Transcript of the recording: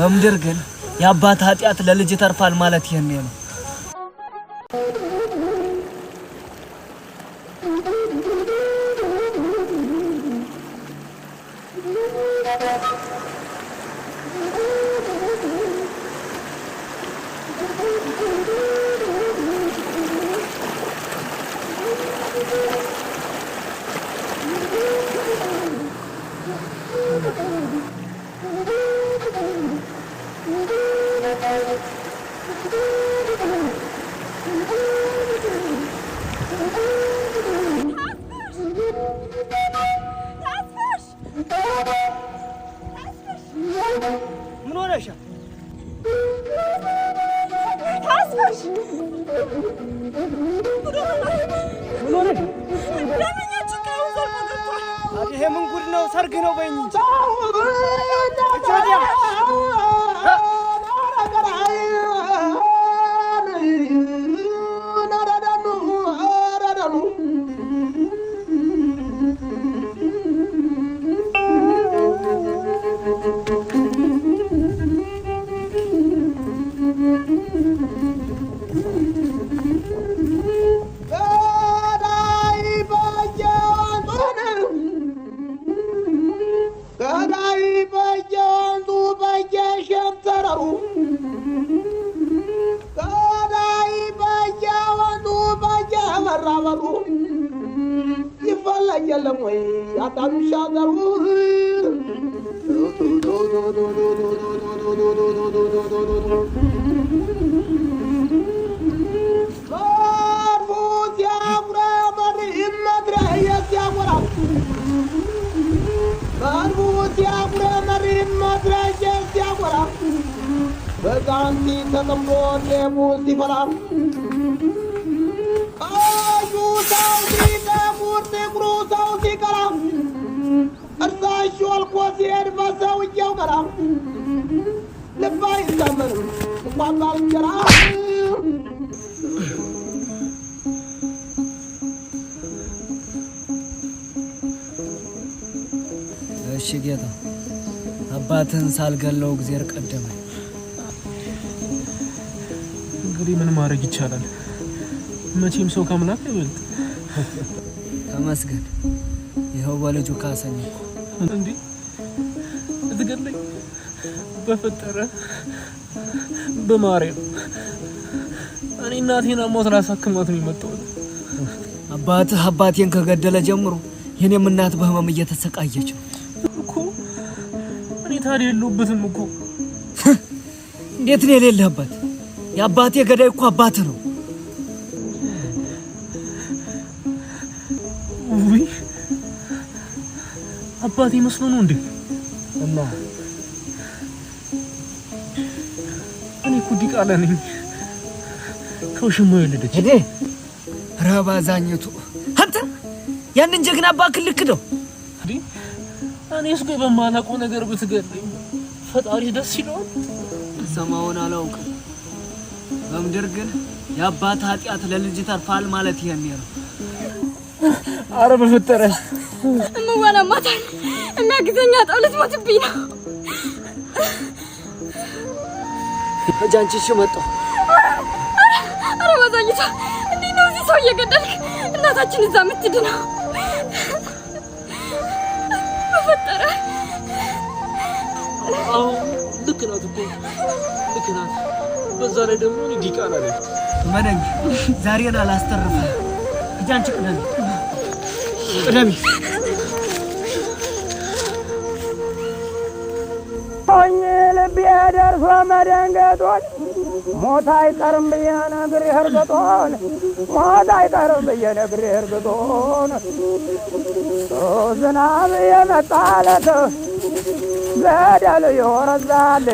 በምድር ግን የአባት ኃጢአት ለልጅ ይተርፋል ማለት ይሄን ነው። ምን ሆነሻል? ምን ሆነሽ? ይሄ ምን ጉድ ነው? ሰርግ ነው በይኝ እንጂ። እጅ ወዲያ። ገዳይ በየወንዙ በየሸንተረሩ፣ ገዳይ በየወንዙ በየበራበሩ ይፈለግ የለም ወይ አጣም ሻዘሩ። መድፉ ሲያጉረመርም መትረየስ ሲያጎራ፣ መድፉ ሲያጉረመርም መትረየስ ሲያጎራ፣ በዛንቲ ተጠምዶ ሌቡ ሲፈላ፣ ቀዩ ሰው ሲጠቁር ጥቁሩ ሰው ሲቀላ፣ እርሳሽ ሾልኮ ሲሄድ በሰውየው ገላ፣ ልብ አይታመንም እንኳን ባልንጀራ። እሺ ጌታ፣ አባትህን ሳልገለው እግዜር ቀደመኝ። እንግዲህ ምን ማድረግ ይቻላል? መቼም ሰው ከአምላክ አይበልጥ። ተመስገን፣ ይኸው በልጁ ካሰኝ እኮ። እንዴ እትገለኝ? በፈጠረ በማርያም፣ እኔ እናቴን አሟት ላሳክማት ነው የመጣሁት። አባትህ አባቴን ከገደለ ጀምሮ የኔም እናት በህመም እየተሰቃየች ነው። እኮ እኔ ታዲያ የለሁበትም እኮ። እንዴት ነው የሌለህበት? የአባቴ ገዳይ እኮ አባትህ ነው። ውይ አባቴ መስሎ ነው እንዴ? እና እኔ እኮ ዲቃላ ነኝ። ከውሽማ የወለደች እዴ ረባዛኝቱ፣ አንተ ያንን ጀግና እባክህ ልክደው። እንዴ እኔስ ቆይ በማላውቀው ነገር ብትገለኝ ፈጣሪ ደስ ይለዋል? ሰማውን አላውቅም። በምድር ግን የአባት ኃጢአት ለልጅ ይተርፋል ማለት ይሄን ነው። አረ በፈጠረ። እምዋላማታል የሚያግዘኝ አጣው፣ ልትሞትብኝ ነው። እጃንቺ እሺ መጣሁ። ኧረ ባዛኝቷ፣ እንዴት ነው እዚህ ሰው እየገደልክ እናታችን እዛ የምትድነው? በፈጠረ። አዎ ልክ ናት እኮ፣ ልክ ናት። በዛ ላይ ደግሞ እኔ ዲቃላ ነኝ። መነኝ ዛሬን አላስተርፍህ። እጃንቺ ቅደሚ ቅደሚ። ሆኝ ልቤ ደርሶ መደንገጦን፣ ሞት አይቀርም ብዬ ነግሬህ እርግጦን፣ ሞት አይቀርም ብዬ ነግሬህ እርግጦን፣ ዝናብ የመጣለት ገደል ይወረዛል።